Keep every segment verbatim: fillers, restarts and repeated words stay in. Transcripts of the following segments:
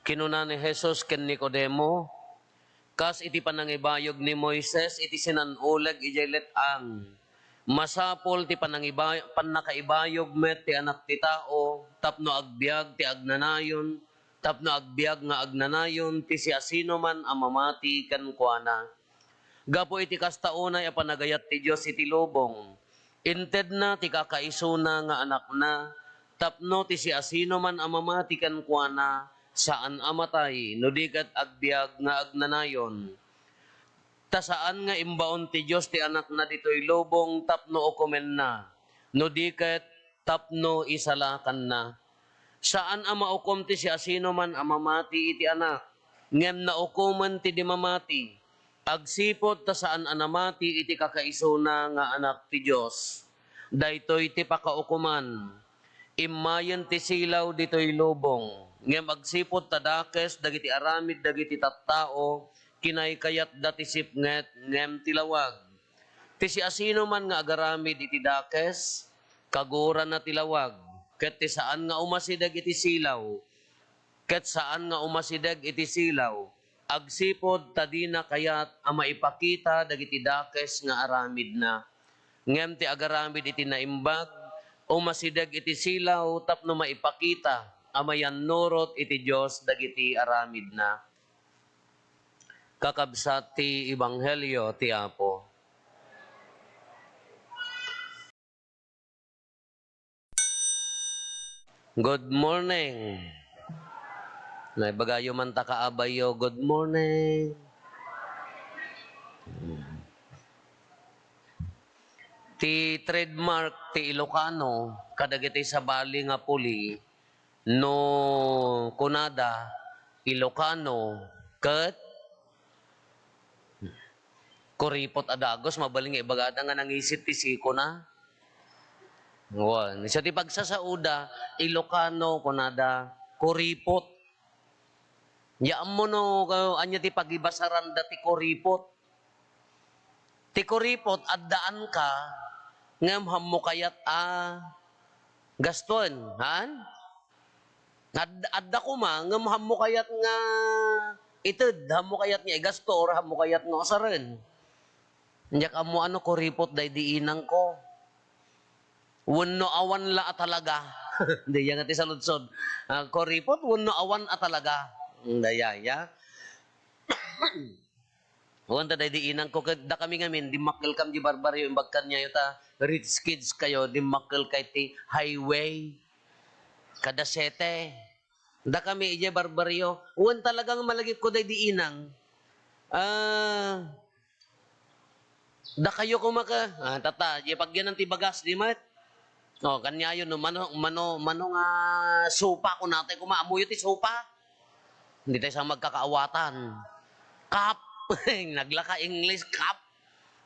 Kinuna ni Jesus ken Nicodemo, kas iti panangibayog ni Moises iti sinan-uleg idiay let-ang, masapul ti panangiba-, pannakaibayog met ti Anak ti Tao tapno agbiag ti agnanayon, tapno agbiag nga agnanayon ti siasinoman a mamati kenkuana. Gapu iti kasta unay a panagayat ti Dios iti lubong, intedna ti kakaisuna nga Anakna tapno ti siasinoman a mamati kenkuana, saan a matay no di ket agbiag nga agnanayon. Ta saan nga imbaon ti Dios ti Anakna ditoy lubong tapno ukomenna, no di ket tapno isalakanna. Saan a maukom ti siasinoman a mamati iti Anak, ngem naukomen ti di mamati, agsipud ta saan a namati iti kakaisuna nga Anak ti Dios. Daytoy ti pakaukoman. Immayen ti silaw ditoy lubong, ngem agsipud ta dakes dagiti aramid dagiti tattao, kinaykayatda ti sipnget ngem ti lawag. Ti siasinoman nga agaramid iti dakes, kaguranna ti lawag, ket ti saan nga umasideg iti silaw, ket saan nga umasideg iti silaw, agsipud ta dina kayat a maipakita dagiti dakes nga aramidna. Ngem ti agaramid iti naimbag, umasideg iti silaw tapno maipakita a mayannurot iti Dios dagiti aramidna. Kakabsat ti ebanghelio ti Apo. Good morning. Naibagayo man ta kaabayyo, "Good morning." Ti trademark ti Ilocano kadagiti sabali nga puli no kunada Ilocano ket kuripot a dagus, mabalin nga ibagada nga nangisit ti sikona. Wen, isu ti pagsasaoda, Ilocano, kunada, kuripot. Ya ammo no, ka-, ania ti pagibasaranda ti kuripot? Ti kuripot, addaan ka, ngem hammo kayat a gastoen, han? Ad-, adda koma, ngem hammo kayat nga ited, hammo kayat nga igasto, or hammo kayat nga usaren. Diak ammo ano, kuripot daydi inangko. Wenno awan la a talaga. Diya nga ti saludsod. Ah, kuripot, wenno awan a talaga. Daya, ya. Awan ta daydi inangko, ket dakami ngamin, dimmakkelkam di barbaryo, imbag kaniayo ta, rich kids kayo, dimmakkel kay ti highway. Kada sete. Dakami idiay barbaryo. Wen, talagang malagipko daydi inang. Ah, dakayo koma ka. Ah, tata, di pagyanan ti bagas, di met. Oh, kaniayo no, mano, mano, mano nga sopa, kunatay koma, ammoyo ti sopa. Hindi tayo sa magkakaawatan. Cup. Naglaka English, cup.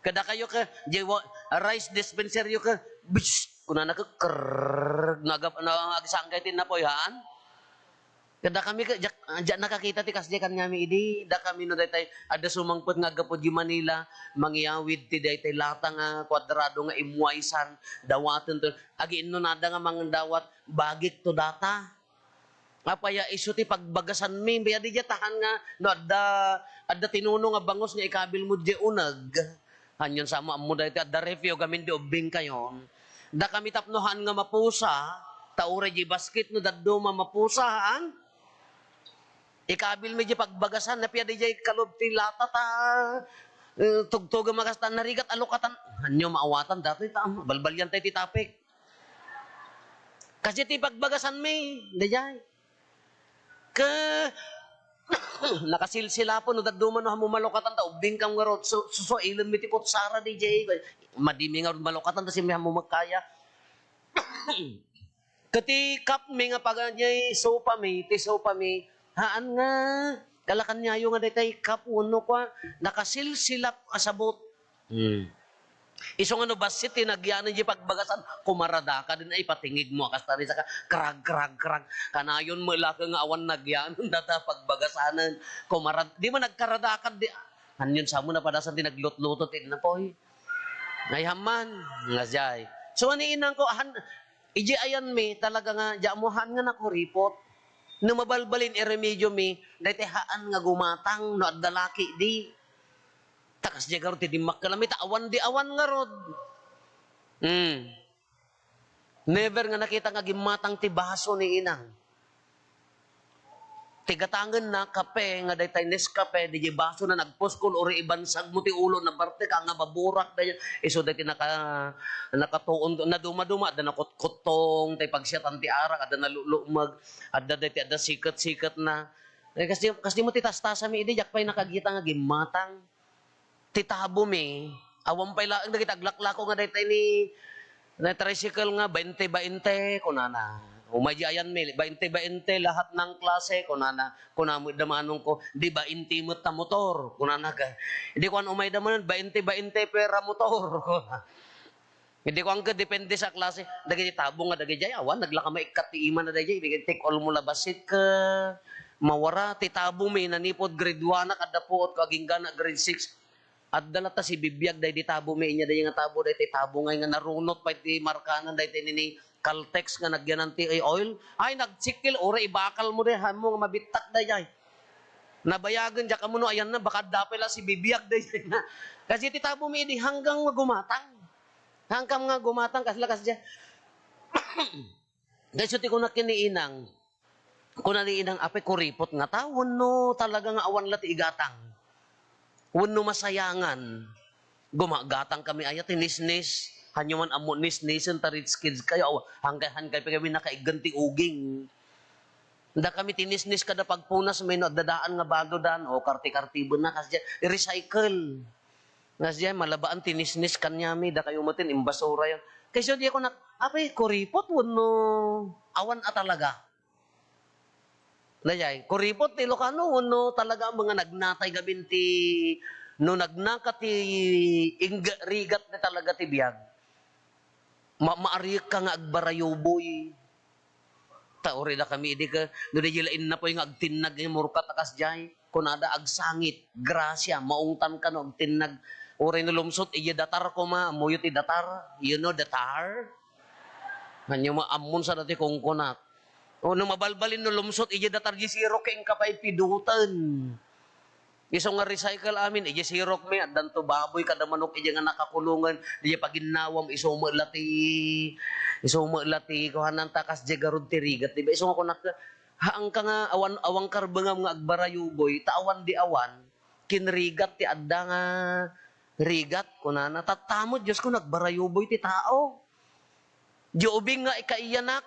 Kada kayo ka, jay wa-, rice dispenser yo ka, bish, kunana ka, krrrr, nagap-, na-, agsanggay ti napoy, haan? Kada kami ka, jak-, jak nakakita ti kasdi kaniami idi, da kami no daytay, adda sumangpet nga aggapu di Manila, mangyawid ti daytay lata nga kuadrado nga imwaysan, dawaten to, agiinnunada nga mangdawat, bagik to data. Apay a isu ti pagbagasanmi, bay, adi diay tahan nga, no, adda, adda tinuno nga bangus nga ikabilmo diay uneg. Anian sa mo, ammo daytoy, adda refyo gamin di ubbing kayon. Dakami tapno haan nga mapusa, ta uray diay basket no dadduma mapusa, haan? Ikabilmi diay pagbagasan, napia di diay kalub ti lata ta, eh, tugtugem a kasta, narigat a lukatan. Anian maawatan, datoy ta, balbalian tayo ti topic. Kasi ti pagbagasanmi, daydiay. Ke, nakasilsilapo no dadduma no hammo malukatan ta ubbingkam ngarud, su-, susuailenmi ti kutsara, daydiay. Madimi ngarud malukatan ta simi hammo magkaya. Ket ti cupmi nga pagadiay sopami, ti sopami, haan nga, kalakanyayo nga daytay cup wenno kua, nakasilsilap a sabot. Hmm. Isu nga no bassit ti nagyanan diay pagbagasan, kumaradaka din ay patingigmo a kasta ni saka, krag, krag, krag. Kanayon mo ilaka nga awan nagyanan data pagbagasanan. Kumarad-, di man nagkaradakad di, anian sa mo napadasan ti naglutluto ti napoy. Ay, haman, nga jay. So, ani inangko, han, iji ayanmi, talaga nga, di ammo han nga nakuripot. No mabalbalin iremediomi, daytoy haan nga gumatang no adda laki di. Ta kasdiay garud ti dimmakkelami, ta awan di awan ngarud. Hmm. Never nga nakita nga gimmatang ti baso ni inang. Ti gatangenna, kape, nga daytay Nescafe, diay basona nagpuskol, uray ibansagmo ti ulo, nabartek, nga maburak, dayta. Isu dayta naka-, nakatuon, nadumaduma, adda nakutkuttong, tay pagsiatan ti arak, adda nalulumeg, adda dayta, adda siket-siketna. Eh, kasdi, kasdi mo ti tastasami idi, diak pay nakagita nga gimmatang. Ti tabomi, awan pay laeng dagiti aglaklako nga dayta ni, na tricycle nga, "Bainte, bainte," kunana. Umay di ayanmi, "Bainte, bainte, lahat ng klase," kunana. Kuna met da manongko, "Di bainte met ta motor," kunana ka. Idi kuan, "Umay da manen, bainte, bainte pera motor," kuna. Idi kuan ka, depende sa klase. Dagiti tabo nga dagidiay, awan, naglaka maikkat ti imana dagidiay, ibigay take all mo la bassit ka mawara. Ti tabomi, nanipod grade one ak, adda puot ko, agingga nak grade six. Adda latta sibibiag daydi tabomi, inya daydi nga tabo, daydi tabo ngay nga narunot pay ti markanan, daydi nini Caltex nga nagyanan ti oil. Ay, nagsikil, uray ibakal mo daydi, haan mo nga mabittak daydi. Nabayagen, diak ammo no ayanna, baka adda pay la sibibiag daydi na. Kasi ti tabomi idi hanggang nga gumatang. Hanggang nga gumatang, kasla kasdiay. Daydi ti kunak ken ni inang. Kuna ni inang, "Apay, kuripot ngata wenno talaga nga awan la ti igatang? Wenno masayangan?" Gumagatang kami aya ti nisnis. Hanyo man ammo nisnisen ta rich kids kayo. Aw, hangkay, hangkay pa kami nakaiggan ti uging. Dakami ti nisnis kada pagpunas, may no adda daan nga baludan, o karti-kartiben na, kasdiay, i-recycle. Kasdiay, malabaan ti nisnis kaniami, dakayo metten imbasurayo. Kayso di ako nak-, apay, kuripot wenno awan a talaga? Daydiay, kuripot ti Ilocano wenno talaga a mga nagnatay gamin ti, no nagnaka ti ingga-, rigat na talaga ti biag? Ma-, maarikka nga agbarayuboy. Ta uray dakami idi ka, no daydiay la innapoy nga agtinnag nga murkat a kasdiay, kunada, "Agsangit, grasia, maungtan ka no agtinnag." Uray no lumsot, idiay datar koma, ammoyo ti datar? You know datar? Hanyo ma-, ammon sa dati kungkunak. O, no mabalbalin no lumsot, idiay datar di sirok, ken ka pay piduten. Isu nga recycle amin, idiay sirok mi, addanto baboy, kada manok, idiay nga nakakulongen, idiay paginnawam, isu met la ti, isu met la ti, kuanan ta, kasdiay garud ti rigat, di ba? Isu nga kunak, haanka nga awan, awan karbengam nga agbarayuboy, ta awan di awan, ken rigat ti adda nga rigat, kunana, tatta met, Dios ko, nagbarayuboy ti tao. Di ubing nga ikaiyanak,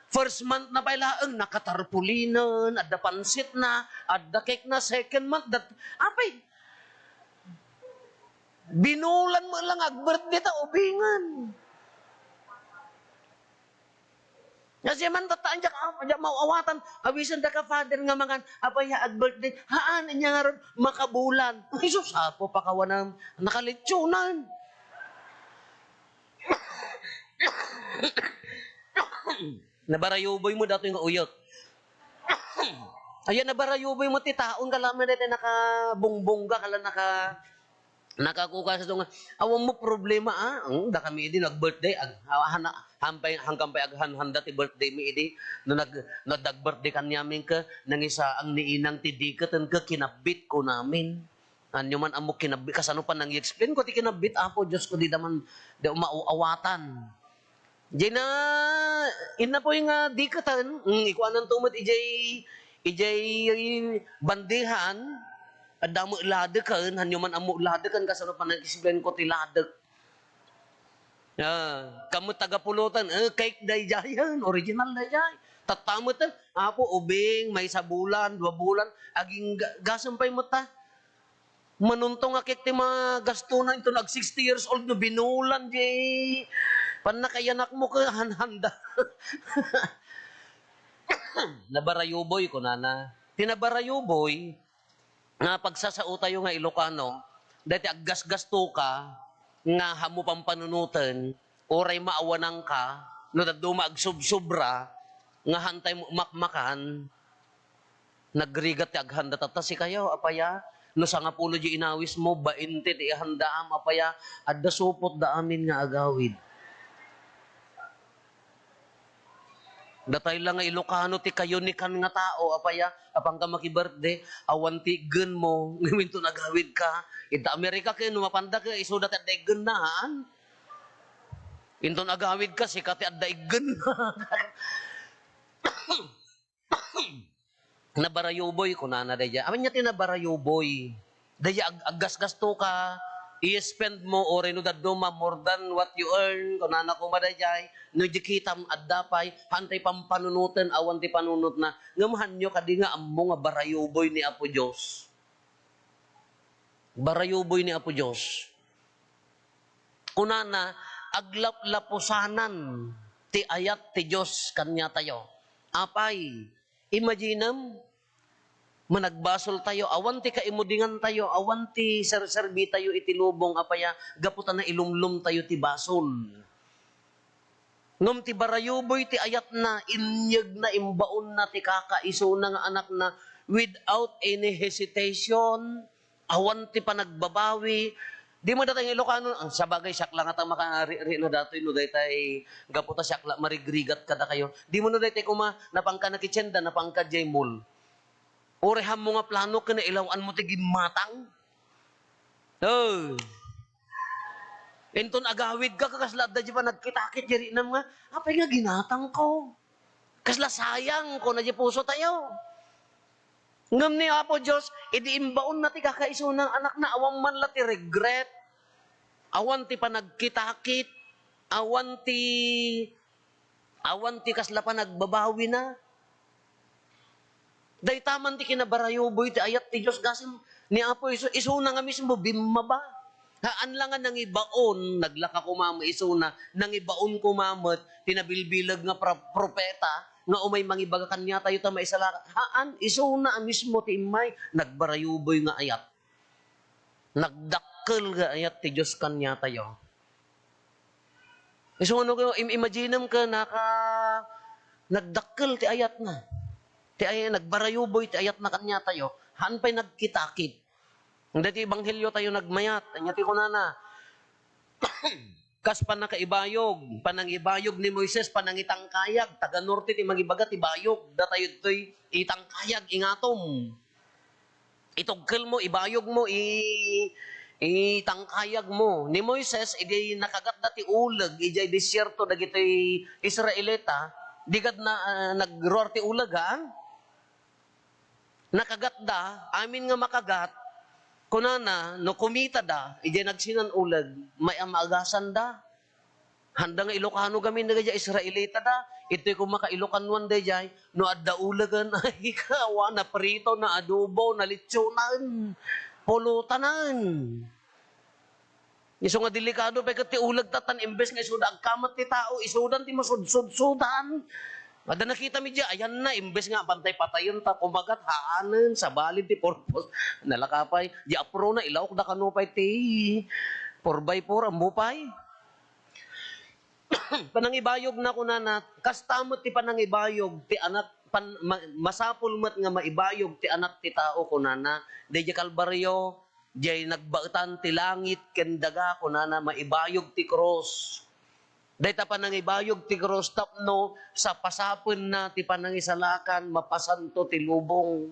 first month na pay laeng, nakatarpulinen, adda pansit na, adda cake na, second month, dat-, apay, binulan mo lang ag-birthday ta ubingen. Kasi man, tataan, diak, ah, diak maawatan, awisen da ka, Father, nga mangan, apay, ag-birthday, haan, inya nga ron, makabulan. Ay, sus, apo, pakawanam, nakalitsunan. Nabarayuboy mo datoy nga uyek. Ayan, nabarayuboy mo ti taon, kalaman dayta nakabungbongga, kala naka-, nakakuka sa tunga. Awan mo problema, ah. Ang, dakami idi nag-birthday, ag-, ah, hana-, hampay, hangkan pay aghanhanda ti birthday mi idi. No nag-, no nag-birthday kaniamin ka, nangisaang ni inang ti diketen ka, kinabit ko namin. Anyo man ammo kinabit, kasano pa nang i-explain ko ti kinabit, Apo Dios ko, di da man, di mauawatan. Diay na, innapoy nga diketen, mm, ikuananto met idiay, idiay bandehan, adda met ladeken, hanyo man ammo ladeken, kasano pa nang i-explain ko ti ladek. Ah, kamo taga Pulutan, eh, cake daydiayen, original daydiay. Tatta met, eh, Apo, ubing, maysa bulan, dua bulan, aging ga-, gasem pay met ta. Manuntong a cake ti magastonan, inton ag sixty years old no binulan, di pannakayanakmo ket hanhanda. Nabarayuboy, kunana. Ti nabarayuboy, nga pagsasaotayo nga Ilocano, daytoy aggasgasto ka nga haanmo pampanunoten, uray maawanan ka, no dadduma agsubsobra, nga haantay mo makmakan, nagrigat ti aghanda tatta. Sikayo, apay a, no sangapulo di inawis mo, bainte ti ihandaam, apay a, adda supot da amin nga agawid. Datay la nga Ilocano ti kayunikan nga tao, apay a, apanka maki-birthday, awan ti iggenmo, ngem inton agawidka, ita Amerika ken no mapanda ket isuda ti adda iggenna, haan? Inton agawidka, sika ti adda iggenna. Nabarayuboy, kunana daydiay. Ania ti nabarayuboy? Daydiay ag-, aggasgastoka, i-spend mo, uray no dadduma, more than what you earn, kunana koma daydiay. No di kitam, adda pay, haan tay pampanunoten, awan ti panunotna. Ngem haanyo kadi nga ammo nga barayuboy ni Apo Dios? Barayuboy ni Apo Dios. Kunana, aglaplapusanan ti ayat ti Dios kaniatayo. Apay, imaginem, managbasoltayo, awan ti kaimudingantayo, awan ti serserbitayo iti lubong, apay a, gapu ta nailumlomtayo ti basol. Ngem ti barayuboy ti ayatna, inyegna, imbaonna ti kakaisuna nga anakna without any hesitation, awan ti panagbabawi. Di met datay nga Ilocano, ah, sabagay, siak la ngata makari-, ri-, na datoy no daytay gapu ta siak la marigrigat kadakayo. Di met no daytay koma, napanka nakitienda, napanka diay mall. Uray haanmo nga plano ken nailaw-anmo ti gimmatang. Oh. Inton agawidka, kasla adda diay panagkitakit, diay rinam nga, apay nga ginatangko? Kasla sayang, kuna diay pusotayo. Ngem ni Apo Dios, idi imbaonna ti kakaisuna nga anakna, awan man la ti regret, awan ti panagkitakit, awan ti, awan ti kasla panagbabawina. Dayta man ti kinabarayuboy ti ayat ti Dios, gasem ni Apo Jesus, isuna nga mismo bimmaba. Haan la nga nangibaon, naglaka koma met isuna, nangibaon koma met ti nabilbileg nga pro-, propeta nga umay mangibaga kaniatayo ta maisalakan. Haan, isuna a mismo ti immay, nagbarayuboy nga ayat. Nagdakkel nga ayat ti Dios kaniatayo. Isu nga no, im-, imaginem ken naka-, nagdakkel ti ayatna. Ti ay-, nagbarayuboy ti ayatna kaniatayo. Haan pay nagkitakit. Daytoy ebangheliotayo nagmayat. Ania ti kunana? Kas pannakaibayog, panangibayog ni Moises, panangitangkayag, taga-norte ti mangibaga ti bayog, datayo ditoy itangkayag, ingatom. Itugkelmo, ibayogmo, i-, itangkayagmo. Ni Moises, idi nakagatda ti uleg idiay desierto dagitoy Israelita, di gad na, ah, nagruar ti uleg, ha? Nakagatda, amin nga makagat, kunana, no kumitada, idiay nagsinan uleg, may amagasanda. Handa nga Ilocano gamin dagiti Israelita da. Itoy koma ka Ilocanoan daydiay, no adda ulegen, ay, kawa, naprito, naadobo, nalitsonan, pulutan. Isu nga delikado pay ket ti uleg ta, tan imbes nga isuda agkamet ti tao, isudan ti masudsudsudan. Adda nakita mi diay, ayanna, imbes nga pantay patayen ta kumagat, haanen, sabali ti purpose. Nalaka pay, di aprona, ilaok da kano pay ti four by four, ammo pay. Panangibayogna, kunana, kasta met ti panangibayog ti anak, pan-, ma-, masapul met nga maibayog ti anak ti tao, kunana, daydiay Kalbario, diay nagbaetan ti langit ken daga, kunana, maibayog ti krus. Dayta panangibayog ti krus tapno sapasapenna ti panangisalakan, mapasanto ti lubong.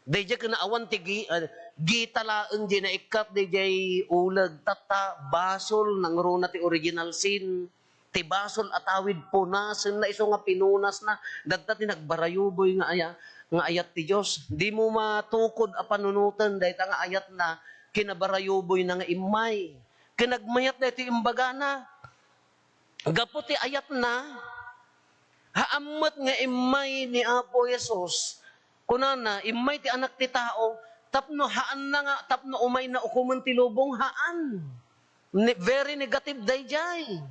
Daydiay ken awan ti gi-, ah, gita laeng diay naikkat daydiay uleg, tatta, basol, nangruna ti original sin. Ti basol a tawid, punasenna isu nga pinunasna. Dadta ti nagbarayuboy nga aya-, nga ayat ti Dios. Dimo matukod a panunoten dayta nga ayatna, kinabarayuboyna nga immay. Ken nagmayat daytoy imbagana. Gapu ti ayatna, haan met nga immay ni Apo Jesus. Kunana, immay ti Anak ti Tao, tapno haanna nga, tapno umayna ukomen ti lubong, haan. Ne-, very negative daydiay.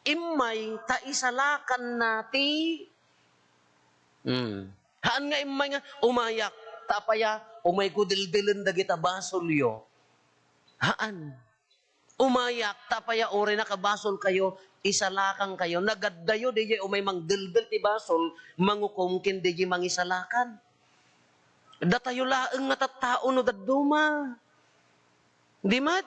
Immay ta isalakanna ti, hmm. Haan nga immay nga, umayak, ta apay a, umayko deldelen dagita basolyo. Haan. Umayak, ta apay a, uray nakabasolkayo, isalakankayo. Nagaddayo, daydiay umay mangdeldel ti basol, mangukom ken daydiay mangisalakan. Datayo laeng nga tattao no dadduma. Di met?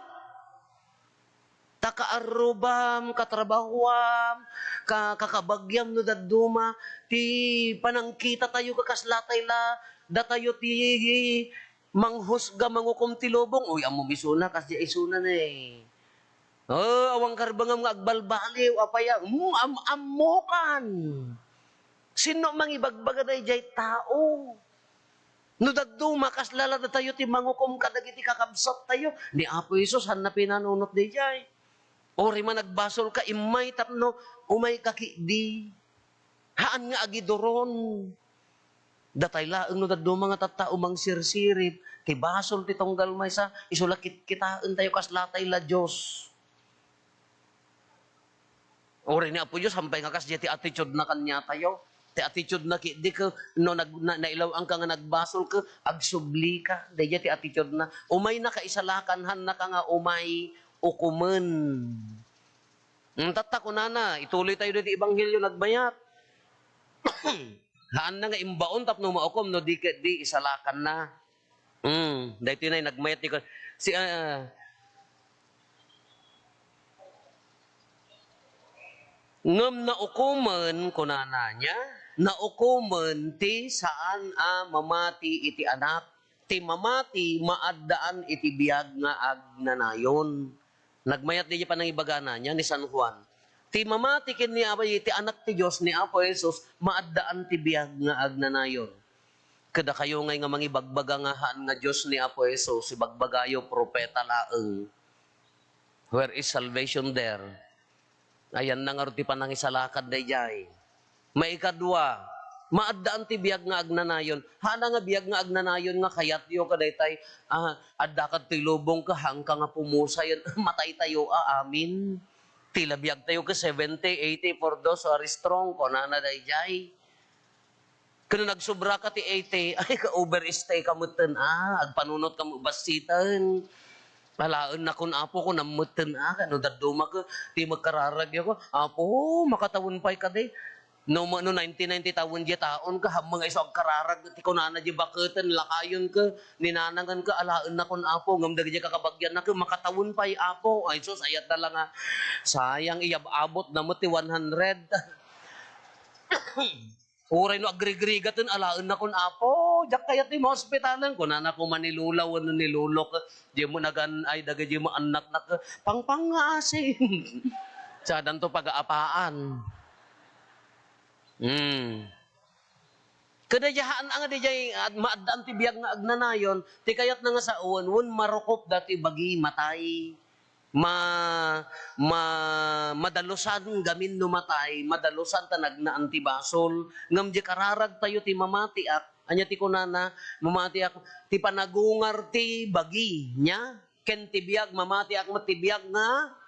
Ta kaarrubam, katrabahuam, ka-, kakabagiam no dadduma, ti panangkitatayo ket kasla tay la, datayo ti manghusga, mangukom ti lubong. Uy, ammom isuna, kasdiay isuna ne. Oh, awan karbengam nga agbalbaliw, apay a, mm, am-, ammokan. Sinno mangibagbaga daydiay tao? No dadduma, kasla la datayo ti mangukom kadagiti kakabsattayo. Ni Apo Jesus, haanna pinanunot daydiay. Uray man agbasolka, immay tapno umayka ketdi. Haan nga agiduron. Datay laeng no dadduma nga tattao mangsirsirib, ti basol ti tunggal maysa, isu la kitkitaentayo kasla tay la Dios. Uray ni Apo Dios, haanpay nga kasdiay ti attitude-na kaniatayo. Ti attitude-na ketdi ket no nag-, na-, nailaw-anka nga nagbasol ket agsublika. Daydiay ti attitude-na. Umaynaka isalakan, haannaka nga umay ukomen. Mm, tatta, kunana, ituloytayo daytoy ebanghelio nagmayat. Haanna nga imbaon tapno maukom no di ketdi isalakanna. Mm, daytoy nay nagmayat ti kun-, si, ah, ngem naukomen, kunana niya, naukomen ti saan a mamati iti anak. Ti mamati, maaddaan iti biag nga agnanayon. Nagmayat daydiay panangibagana niya ni San Juan. Ti mamati ken ni Apo, ti Anak ti Dios ni Apo Jesus, maaddaan ti biag nga agnanayon. Kadakayo ngay nga mangibagbaga nga haan nga Dios ni Apo Jesus, ibagbagayo, propeta laeng. Where is salvation there? Ayanna ngarud ti panangisalakan daydiay. Maikadua, maaddaan ti biag nga agnanayon. Haanna nga biag nga agnanayon nga kayatyo kadaytay, ah, adda kad toy lubong ket haanka nga pumusayen. Mataytayo a, amin. Ti la biagtayo ket seventy, eighty for those who are strong, kunana daydiay. Ken no nagsobraka ti eighty, ay, ka-overstay ka metten, ah, agpanunot ka met bassiten. Alaennakon, Apo, kunam metten, ah, no dadduma ket ti met kararagyo ko, Apo, makatawen pay kadi. No, no ninety-nine ti tawen diay taon ket, haanmo nga isu agkararag ti kunana diay baketen, lakayen ket, ninanangen ket, alaennakon, Apo, ngem dagiti kakabagianna ket makatawen pay, Apo. Ay, sus, ayat da la nga, sayang, iyab-abutna met ti one hundred. Uray no agrigrigaten, alaennakon, Apo, diak kayat ti maospitalen. Kunana koma ni Lola wenno ni Lolo ket, diay met nagan-ay dagiti maannaknak, pangpang nga asin. Sadanto pagaapaan. Hmm. Kada diay haan nga daydiay, ad-, maaddaan ti biag nga agnanayon, ti kayatna nga sawen, wen marukop dati bagi matay. Ma-, ma-, madalusan gamin no matay, madalusan ta nagnaan ti basol. Ngem diay kararagtayo ti mamatiak, ania ti kunana, mamatiak, ti panagungar ti bagi, nia? Ken ti biag, mamatiak met ti biag nga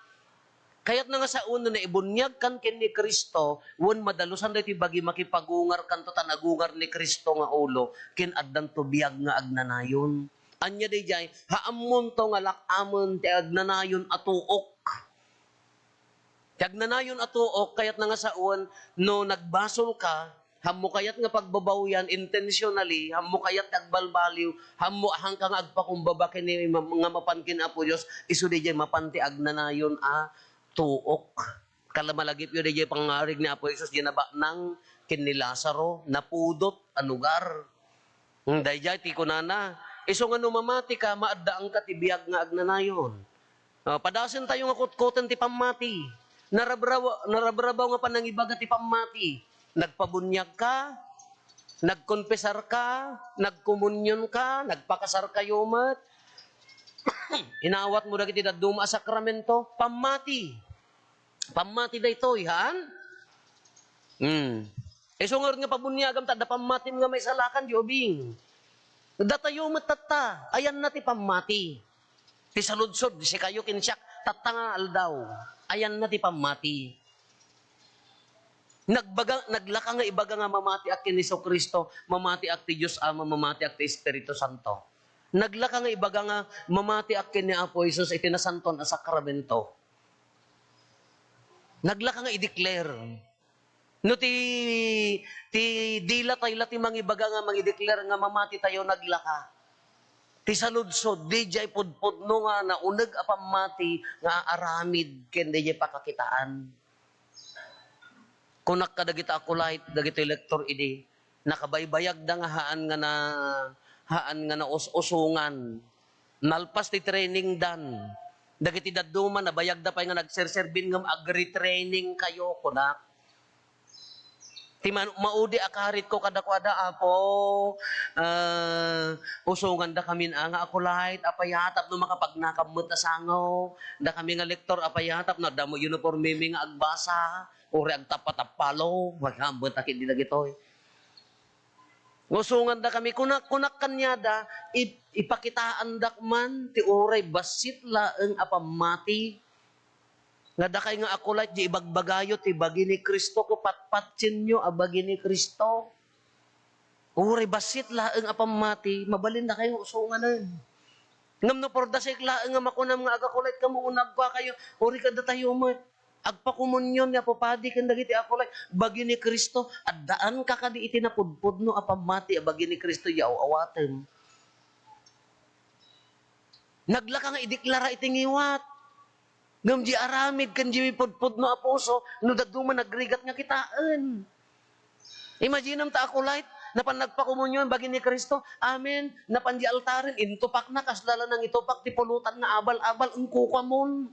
kayatna nga sawen no naibuniagkan ken ni Cristo, wen madalusan daytoy bagi makipagungarkanto ta nagungar ni Cristo nga ulo, ken addanto biag nga agnanayon. Ania daydiay, haammonto nga lak-amen ti agnanayon a tuok. Ti agnanayon a tuok, kayatna nga sawen, no nagbasolka, haanmo kayat nga pagbabawian intentionally, haanmo kayat nga agbalbaliw, haanmo, haanka nga agpakumbaba ken ni ma-, nga mapan ken Apo Dios, isu daydiay mapan ti agnanayon a tuok. Kala malagipyo daydiay pangngarig ni Apo Jesus, diay nabatnang ken ni Lazaro, napudot a lugar. Hmm, daydiay ti kunana, isu nga no mamatika, maaddaanka ti biag nga agnanayon. Ah, padasentayo nga kutkoten ti pammati. Narabraw-, narabrabaw nga panangibaga ti pammati. Nagpabuniagka, nagkonfesarka, nagkomunionka, nagpakasarkayo met. Inawatmo dagiti dadduma a sakramento, pammati. Pammati daytoy, haan? Hmm. Isu ngarud nga pabuniagam, ta adda pammatim nga maisalakan, diay ubing. Datayo met tatta, ayanna ti pammati. Ti saludsod, sikayo ken siak, tatta nga aldaw, ayanna ti pammati. Nagbaga, naglaka nga ibaga nga mamatiak ken Jesu-Cristo, mamatiak ti Dios Ama, mamatiak ti Espiritu Santo. Naglaka nga ibaga nga mamatiak ken ni Apo Jesus iti nasantoan a sakramento. Naglaka nga i-declare. No ti, ti dila tayo la ti mangibaga nga mangi-declare nga mamati tayo, naglaka. Ti saludsod, diay pudpudno nga nauneg a pammati nga aaramid ken diay pakakitaan. Kunak kadagiti Acolyte, dagiti lector idi, nakabaybayagda nga haan nga na-, haan nga naus-usongan. Nalpas ti training dan. Dagiti dadduma, nabayagda pay nga nagserserbin ngem agretraining kayo, kunak. Ti man-, maudi a karitko kadakuada, Apo, ah, usongandakami nga Acolyte, apay a tapno makapagnakam met a sango. Dakami nga lector, apay a tapno adda met uniformemi nga agbasa. Uray agtappa-tappalo, magammet a ketdi dagitoy. Usongandakami, kunak, kunak kaniada, ip-, ipakitaandak man ti uray bassit laeng a pammati. Nga dakay nga Acolyte, di ibagbagayo ti bagi ni Cristo, ket patpatienyo a bagi ni Cristo. Uray bassit laeng a pammati, mabalindakay nga usonganen. Ngem no purdasik laeng nga makunam nga ag-Acolyte kamo, unagkuakayo, uray kadatayo met. Agpakomunion ni Apo Padi ken dagiti Acolyte, bagi ni Cristo, addaanka kadi iti napudpudno a pammati a bagi ni Cristo, ya aw-awatem. Naglaka nga ideklara iti ngiwat. Ngem di aramid ken di pudpudno a puso, no dadduma nagrigat nga kitaen. Imaginem ta Acolyte, napan nagpakomunion bagi ni Cristo. Amen. Napan di altaren, intupakna, kasla la nangitupak ti pulutan nga abal-abal, engkukuamon.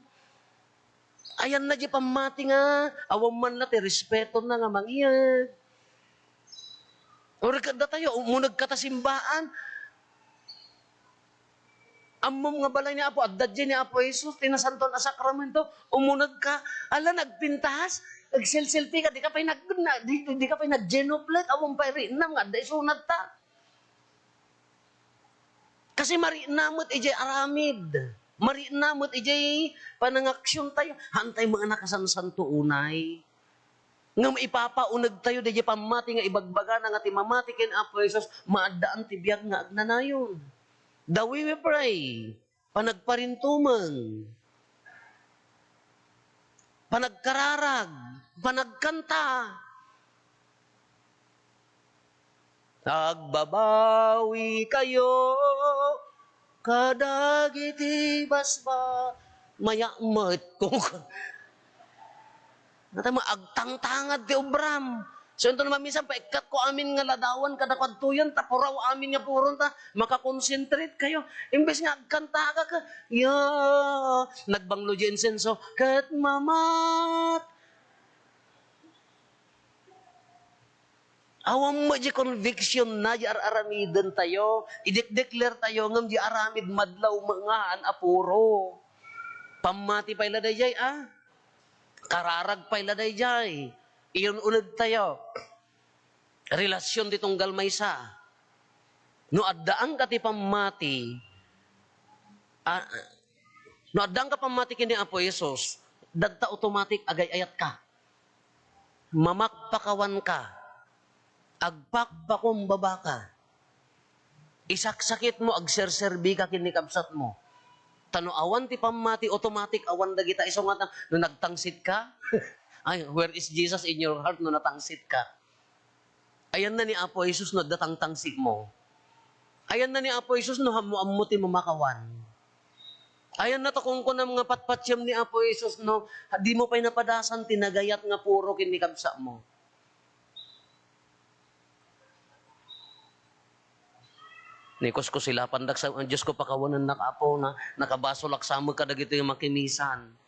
Ayanna di pammati nga, awan man la ti respetona nga mangyeg. Uray kadatayo, umunegka ta simbaan. Ammom nga balay ni Apo, adda diay ni Apo Jesus, ti nasantoan a sakramento, umunegka, ala, nagpintas, agselselfie ka, di ka pay nag-, na, di, di ka pay nag-genuflect, ammom pay rinnam nga adda isunadta. Kasi marikna met idiay aramid. Marikna met idiay panangaksiontayo. Haantayo met a nakasansanto unay. Ngem ipapaunegtayo daydiay pammati nga ibagbagana nga ti mamati ken Apo Jesus, maaddaan ti biag nga agnanayon. The way we pray, panagparintumeng, panagkararag, panagkanta. Agbabawi kayo kadagiti basba-, mayat met. Nata mo, agtangtangad ti obram. So, inton maminsan, paikkatko amin nga ladawan, kada kuadtoyan, ta puraw amin nga puron, ta makakonsentrate kayo. Imbes nga agkantaka ka, ya, nagbanglo di insenso, ket mamat. Awan met di conviction na di ar-aramiden tayo, idekdekler tayo, ngem di aramid madlaw met nga haan a puro. Pammati pay la daydiay, a? Kararag pay la daydiay. Iyun-uneg tayo. Relasyon ti tunggal maysa. No addaanka ti pammati, a, no addaanka pammati ken ni Apo Jesus, dadta automatic agay-ayatka. Mamakpakawanka. Agpakpakumbabaka. Isaksakitmo, agserserbika ken ni kabsatmo. Ta no awan ti pammati, automatic awan dagita. Isu nga ta, no nagtangsitka, ay, where is Jesus in your heart no natangsitka? Ayanna ni Apo Jesus no adda tangtangsikmo. Ayanna ni Apo Jesus no ammo-ammo ti mamakawan. Ayanna ta kunkunam nga patpatiem ni Apo Jesus no dimo pay napadasan ti nagayat nga puro ken ni kabsatmo. Ni kuskusilapandak sa, "Dios ko, pakawanennak, Apo, na nakabasolak sa met kadagitoy makimisan."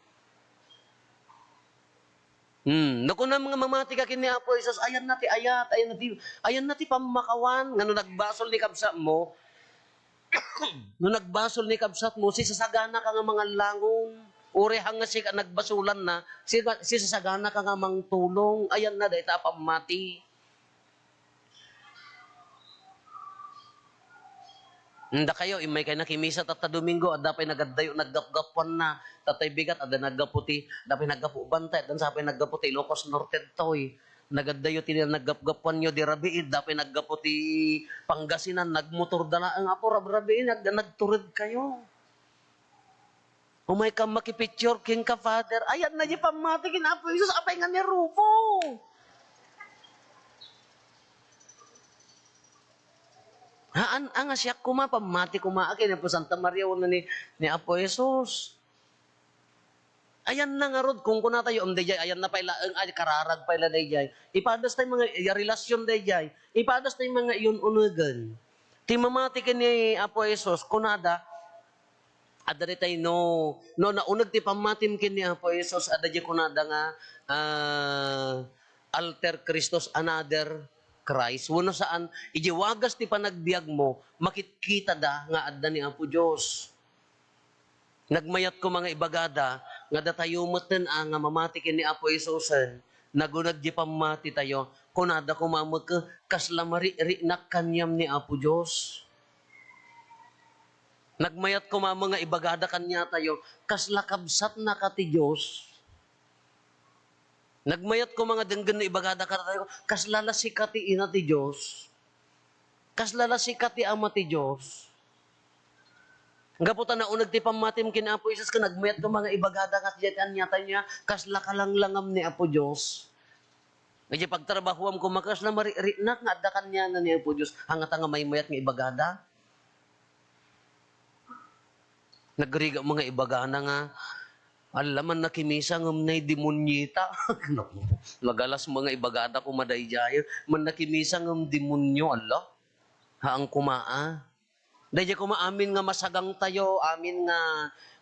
Hmm, no kunam nga mamati ka ken ni Apo Jesus, ayanna ti ayat, ayanna ti, ayanna ti pammakawan, nga no nagbasol ni kabsatmo, no nagbasol ni kabsatmo, sisasaganaka nga mangallangon. Uray hangngasi ka nagbasolanna, si-, sisasaganaka nga mangtulong. Ayanna dayta a pammati. Dakayo, immay kay nakimisa tatta Domingo, adda pay nagaddayo naggapgappuanna. Tatay bigat, adda naggapu ti, adda pay naggapu Bantay, adda sa pay naggapu ti Ilocos Norte ditoy. Nagaddayo ti naggapgappuanyo, di rabii, adda pay naggapu ti Pangasinan, nagmotor da laeng, Apo, rabrabii, nag-, nagtured kayo. Umayka makipicture kenka, Father. Ayanna di pammati ken Apo Jesus, apay nga ni Rufo? Haan, a, nga siak koma, pammati koma, a, ken ni Apo Santa Maria wenno ni, ni Apo Jesus. Ayanna ngarud, kunkunatayo, um, dayjay, ayanna pay laeng, ay, kararag pay la dayjay. Ipadas tay mga, ya, relasyon dayjay. Ipadas tay mga iyun-unegen. Ti mamati ken ni Apo Jesus, kunada, adda daytay no, no nauneg ti pammatim ken ni Apo Jesus, adda di kunada nga, ah, alter Christus, another Christ. Wenno saan, iti wagas ti panagbiagmo, makitkitada nga adda ni Apo Dios. Nagmayat koma nga ibagada nga datayo metten a nga mamati ken ni Apo Jesusen, nagunag di pammatitayo, kunada koma met, "Kasla mariknak kaniam ni Apo Dios." Nagmayat koma met nga ibagada kaniatayo, "Kasla kabsatnaka ti Dios." Nagmayat koma nga denggenna ibagada kadatayo, "Kasla la sika ti ina ti Dios." Kasla la sika ti ama ti Dios. Gapu ta nauneg ti pammatim ken Apo Jesus ken nagmayat koma nga ibagada nga diay ti aniatayo, "Kasla kalanglangam ni Apo Dios." Idiay pagtrabahoam koma, "Kasla mariknak nga adda kaniana ni Apo Dios." Hangata nga maymayat nga ibagada. Nagrigat met nga ibagana nga, "Alla, mannakimisa ngem nay demonyeta." Nagalas met nga ibagada koma daydiay, "Mannakimisa ngem demonyo, alla." Haan koma a. Daydiay koma amin nga masagang tayo, amin nga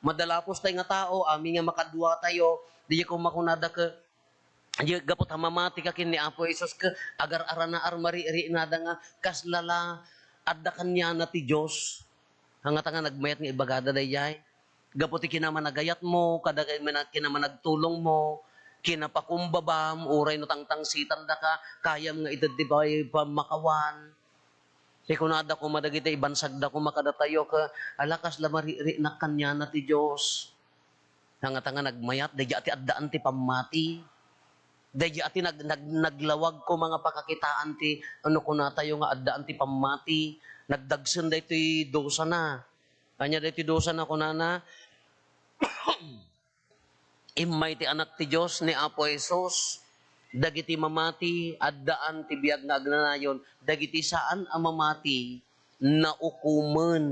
madalapos tayo nga tao, amin nga makadua tayo, daydiay koma kunada ke-, Di gapu ta mamati ka ken ni Apo Jesus ket agar-aranaar, mariknada nga kasla la adda kaniana ti Dios. Hangata nga nagmayat nga ibagada daydiay. Gapu ti kinamanagayatmo, kada kay mana-, kinamanagtulongmo, kinapakumbabam, uray no tangtangsitan daka, kayam nga ited ti pay-, pammakawan. Ti kunada koma dagiti ibansagda koma kadatayo, ket ala kasla mariknak kaniana ti Dios. Hangata nga nagmayat, daydiay ti addaan ti pammati. Daydiay ti nag-, nag-, naglawag koma nga pakakitaan ti, ano, kunatayo nga addaan ti pammati. Nagdagsen daytoy dusana. Ania daytoy dusana, kunana, Immay ti Anak ti Dios ni Apo Jesus, dagiti mamati, addaan ti biag nga agnanayon, dagiti saan a mamati, naukomen.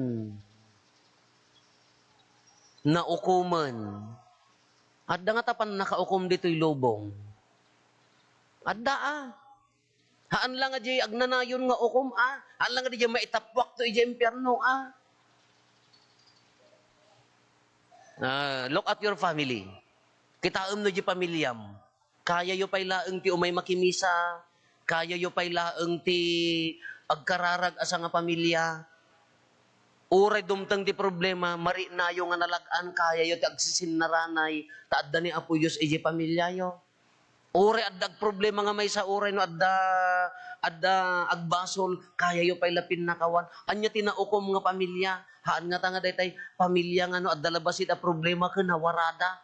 Naukomen. Adda ngata pannakaukom ditoy lubong? Adda a. Haan la nga diay agnanayon nga ukom a. Haan la nga diay maitappuakto idiay impierno a. Ah, look at your family. Kitaem no diay pamiliam. Kayayo pay laeng ti umay makimisa. Kayayo pay laeng ti agkararag a sangapamilia. Uray dumteng ti problema, mariknayo nga nalag-an, kayayo ti agsisinnaranay, ta adda ni Apo Dios idiay pamiliayo. Uray adda agproblema nga maysa, uray no adda, adda agbasol, kayayo pay la pinnakawan. Ania ti naukom nga pamilia? Haan ngata nga daytay pamilia nga no adda la bassit a problema ken nawarada.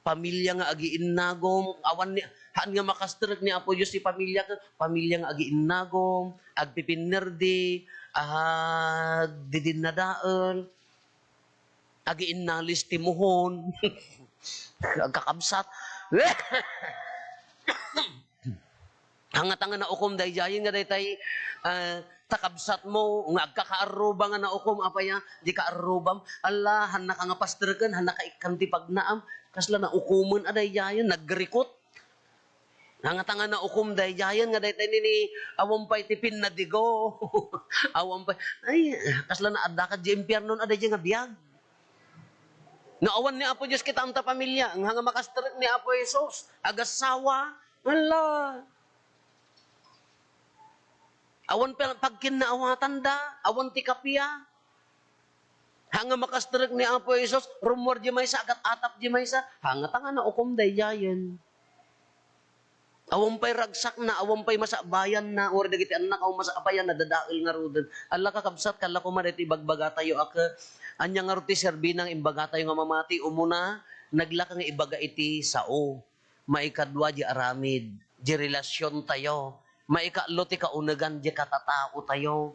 Pamilia nga agiinnagom, awan ni, haan nga makasterek ni Apo Dios ti pamilia ken pamilia nga agiinnagom, agpipinnerdi, agdidinnadael. Agiinnalis ti muhon. Agkakabsat. Hangata nga naukom daydiayen nga daytay, ah, ta kabsatmo nga agkakaarruba nga naukom, apay a, di kaarrubam. Alla, hannaka nga pastereken, hannaka ikkan ti pagnaam. Kasla naukomen a daydiayen, nagrikot. Hangata nga naukom daydiayen nga daytay nini, awan pay ti pinnadigo. Awan pay, ay, kasla naaddaka diay impiernon a daydiay nga biag. No awan ni Apo Dios kitaem ta pamilia, nga, nga makasterek ni Apo Jesus, agassawa, ala. Awan pa-, pagkinnaawatanda, awan ti kappia. Haan nga makasterek ni Apo Jesus, rummuar diay maysa, agat-atap diay maysa, hangata nga naukom daydiayen. Awan pay ragsakna, awan pay masabayanna, uray dagiti annak, awan masabayan, nadadael ngaruden. Alla, kakabsat, kasla koma daytoy ibagbagatayo a ke-, ania ngarud ti serbina nga imbagatayo nga mamati? Umuna, naglaka nga ibaga iti sao. Maikadua, di aramid, di relasiontayo. Maikatlo, ti kaunegan, di katataotayo.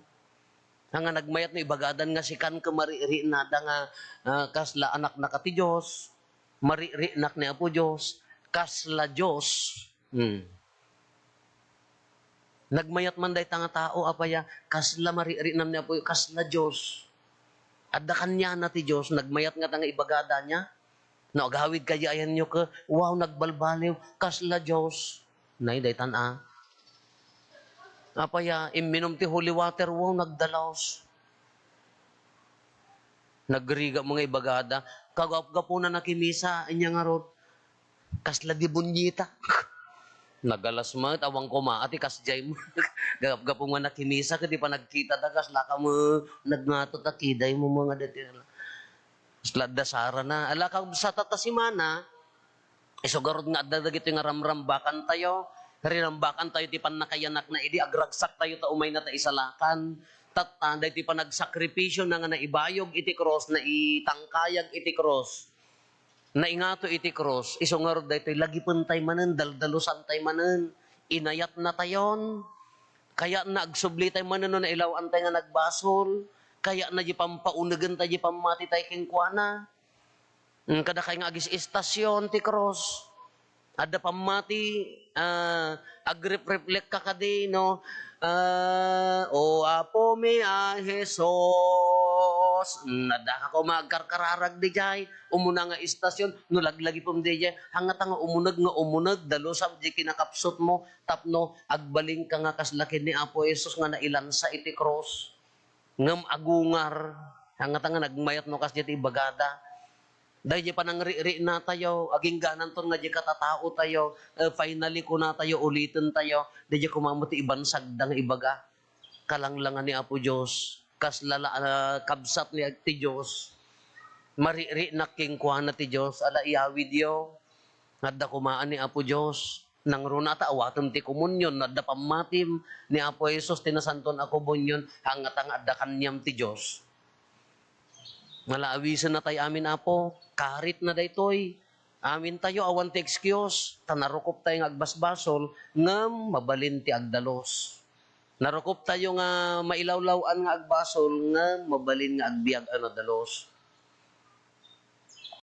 Nga nagmayat no ibagadan nga sikan ket mariknada nga, ah, kasla anaknaka ti Dios, mariknak ni Apo Dios, kasla Dios. Hmm. Nagmayat man dayta nga tao, apay a, kasla mariknam ni Apo, kasla Dios. Adda kaniana ti Dios, nagmayat ngata nga ibagada nia. No, agawid kadi ayanyo ket, wow, nagbalbaliw, kasla Dios. Nay, daytan a. Apay a, imminum ti holy water, wow, nagdalus. Nagrigat mo nga ibagada, kagapgapuna nakimisa, inya ngarud, kasla di bunyita. Nagalas met, awan koma, ati kasdiay mo. Gapgapu nga nakimisa, ket di panagkita da, kasla ka mo, nagngato ta, kiday mo mga dati. Kasla da sarana. Ala, kabsat, ta simana, isu garud nga adda dagitoy nga ramrambakan tayo. Rirambakan tayo ti pannakayanak na idi, agragsak tayo ta umay na ta isalakan. Tatta, daytoy panagsakripisyo na nga naibayog iti krus, naitangkayag iti krus. Naingato iti krus, isu ngarud daytoy, lagipen tay manen, daldalusan tay manen, inayat na tayon, kayatna agsubli tay manen no nailaw-an tay nga nagbasol, kayatna di pampaunegen tay di pammati tay kenkuana. Mm, kada kay nga agis-istasyon ti krus. Adda pammati, ah, agripreflect ka kadi, no? Ah, "O Apo mi a Jesus." Mm, adda ka koma agkarkararag didiay. Umuna nga istasyon, no laglagipem didiay, hangata nga umuneg nga umuneg, dalusam di kinakapsut mo, tapno agbalin ka nga kasla ken ni Apo Jesus nga nailansa iti krus. Ngem agungar, hangata nga nagmayat no kasdiay ti ibagada. Daydiay panangrikrikna tayo, aginggananton nga di katatao tayo, eh, finally, kuna tayo, uliten tayo, daydiay koma met ti ibansagda nga ibaga. Kalanglangan ni Apo Dios, kasla la, ah, kabsat ni ti Dios. Marikriknak kenkuana ti Dios, ala, iyawidyo. Adda kumaan ni Apo Dios. Nangruna ta awatem ti komunion, no adda pammatim ni Apo Jesus ti Nasantoan a Komunion, hangata nga adda kaniam ti Dios. Nga la awisenna tay amin, Apo, karitna daytoy. Amintayo, awan ti excuse, ta narukop tayo nga agbasbasol, ngem mabalin ti agdalus. Narukop tayo nga mailawlaw-an nga agbasol, ngem mabalin nga agbiag a nadalus.